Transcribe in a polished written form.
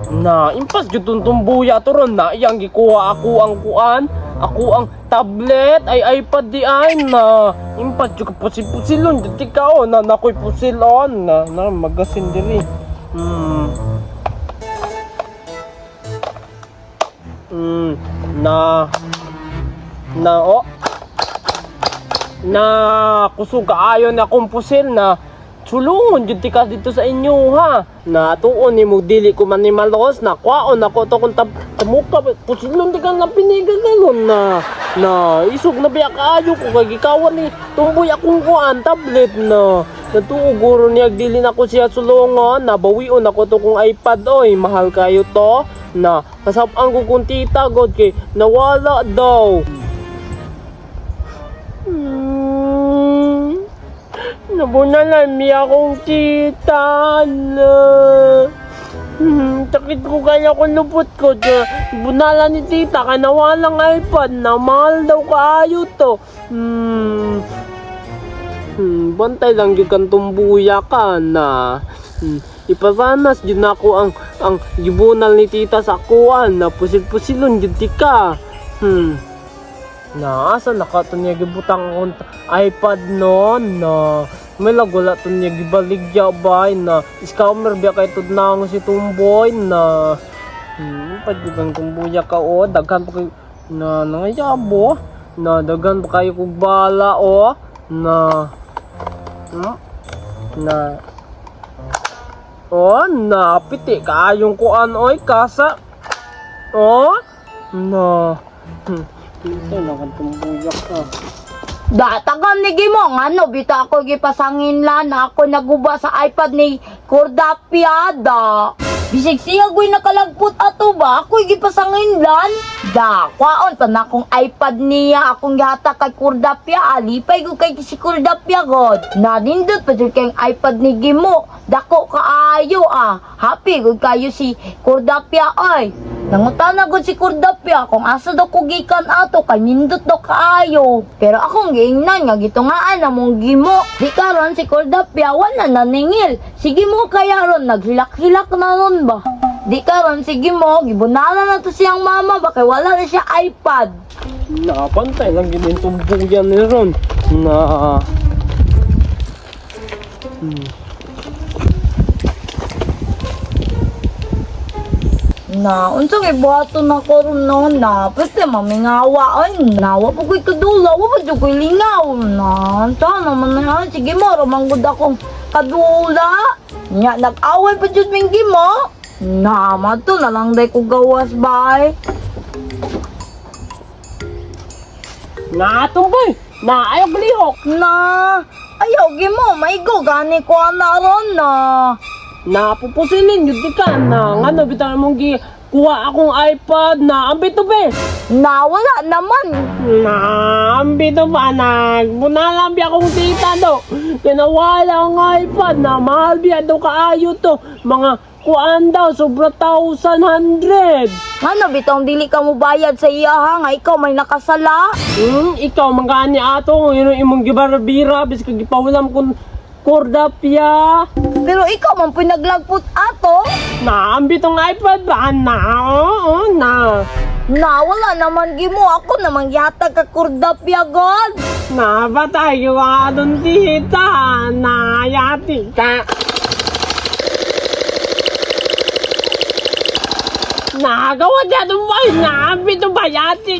Na, impas jud tong tumbuya to ron na iyang gikuha ako ang kuan, ako ang tablet ay iPad di ay na. Impas jud ka pusil-pusilon jud ti ka oh, na nakoy pusilon na na magasin diri. Na na oh na kusog kaayo na akong pusil na sulungon jud ti ka dito sa inyo ha na tuon ni mo dili ko man ni malos na kwaon ako to kung tamuka pusilon di ka na pinigagalon na na isog na biya kaayo ko kay gikawan ni tumboy akong kuan tablet na natuuguro niya dili na ko siya sulungon na bawion ako to kung iPad oy mahal kayo to na kasab-an ko kung tita god kay nawala daw. Nabunalan mi akong tita na. Sakit ko kaya kung lupot ko. Bunalan ni tita kay nawalang iPad na mahal daw kaayo to. Bantay lang gyud kang tumbuya ka na. Ipasanas gyud nako ang gibunal ni tita sa kuan na pusil-pusilon gyud ti ka. Na asa naka to niya gibutang akong iPad no na may lagwala to niya gibaligya bay na scammer biya kay tud nang si Tumboy na pag ang tumbuya ka o daghan pa kayo na nangayabo na daghan pa kayo kog bala o na na oh na piti kaayong kuan oy kasa oh na Ito lang ang tumbuya ka. Datagan ni Gimo, ngano bita ako gipasanginlan na ako naguba sa iPad ni Korda Piada. Bisig siya go'y nakalagpot ato ba? Ako'y gipasanginlan. Da, kwaon pa na akong iPad niya, akong gihatag kay Korda Pia, alipay ko kay si Korda Pia god. Nanindot pa jud kayong iPad ni Gimo. Dako kaayo ah. Happy gud kayo si Korda Pia ay. Nangutana gud si Kordapia kung asa daw ko gikan ato kay nindot daw kaayo. Pero akong giingnan nga gitungaan na mong gimo. Di karon si Kordapia wala naningil. Sige mo kaya ron naghilak-hilak na ron ba. Di karon sige mo gibunala na to siyang mama ba kay wala na siya iPad. Nakapantay lang yun yung tumbuyan ni Ron. Na... Na unsa kay buhaton nako ron no na pwede mamingawa ay nawa pa ko'y kadula wa pa jud ko'y lingaw na unsa naman na ay, sige mo romanggod akong kadula nya nag-away pa jud ming gimo na mato na lang day ko gawas bay. Na, tumboy! Na, ayaw galihok! Na ayaw gimo maigo gani ko ana ron na. Na, pupusilin yun di ka na. Nga no, bitaw mong gi kuha akong iPad na ambit to be. Na wala naman. Na, ambit to ba na. Bunalan biya akong tita do. Kinawala ang iPad na mahal biya daw kaayo to. Mga kuan daw, sobra 1,100. Ngano bitong dili ka mo bayad sa iya ha nga ikaw may nakasala. Ikaw mangani ato yun ang imong gibarbira bis ka gipahulam kun kordapya. Pero ikaw man pu'y naglagpot ato. Na ambit ang iPad ba na? Oo, na. Na, wala naman gimo. Ako naman gihatag ka kordapya god. Na patay yung adon tita. Na yati ka. Nagawa niya itong bay. Na ambit ang bayati.